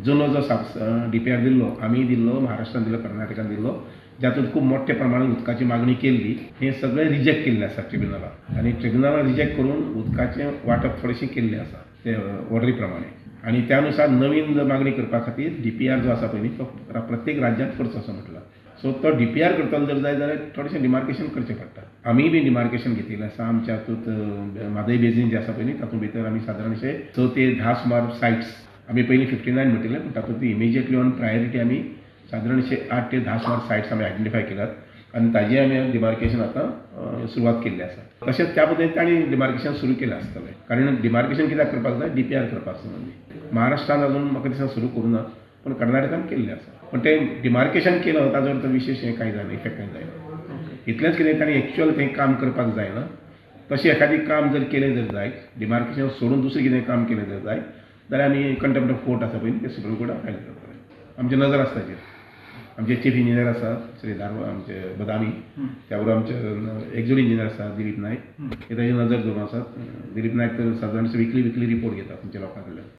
जुनो जो डीपीआर दिल्लो, आमी दिल्लो, महाराष्ट्रान दिल्लो, कर्नाटकान दिल्लो, जातूंत खूब मोठ्या प्रमाणात उदकाची मागणी केल्ली, हें सगळें रिजेक्ट केल्लें आसा ट्रिब्युनलान. आनी ट्रिब्युनलान रिजेक्ट करून उदकाचें वांटप थोडेशें केल्लें आसा ते ऑर्डरी प्रमाणे. आनी त्या नुसार नवीन जर मागणी करपा खातीर डीपीआर जो आसा पळय न्ही तो प्रत्येक राज्यांत करचो असो म्हटलां. सो तो डीपीआर करतलो जर जाय जाल्यार थोडेशें डिमार्केशन करचें पडटा. आमीय बी डिमार्केशन घेतिल्लें आसा. आमच्या हातूंत म्हादय बेजीन जें आसा पळय न्ही तातूंत भितर आमी सादारणशे 6 ते 10 सुमार सायट्स आमी पयलीं 59 म्हटिल्लें, पूण तातूंत इमिजिएटली ऑन प्रायोरिटी आमी सादारणशे 8 ते 10 सुमार सायट्स आमी आयडेंटिफाय केल्यात आनी ताजें आमी डिमार्केशन आतां सुरवात केल्ली आसा. तशेंच त्या पद्दतीन तांणी डिमार्केशन सुरू केलें आसतलें, कारण डिमार्केशन कित्याक करपाक जाय, डीपीआर करपाक संबंदी. महाराष्ट्रान अजून म्हाका दिसता सुरू करूं ना, पूण कर्नाटकान केल्लें आसा. पूण तें डिमार्केशन केलं ताजो अर्थ विशेश हें कांय जायना, इफेक्ट कांय जायना. इतलेंच कितें तांणी एक्चुअल तें काम करपाक जायना. तशें एखादें काम जर केलें जर जायत, डिमार्केशन सोडून दुसरें कितें काम केलें जर जायत जाल्यार आमी कंटेम्प्ट ऑफ कोर्ट आसा पळय न्ही तें सुप्रीम कोर्टान फायल करतले. आमची नजर आसता ताचेर. आमचे चीफ इंजिनियर आसा श्री धारवा आमचे बदामी, त्या बरोबर आमचे एक्झिक्युटीव इंजिनियर आसा दिलीप नायक, हे ताजी नजर दवरून आसात. दिलीप नायक तर सादारण विकली विकली रिपोर्ट घेता तुमच्या लोकां कडल्यान.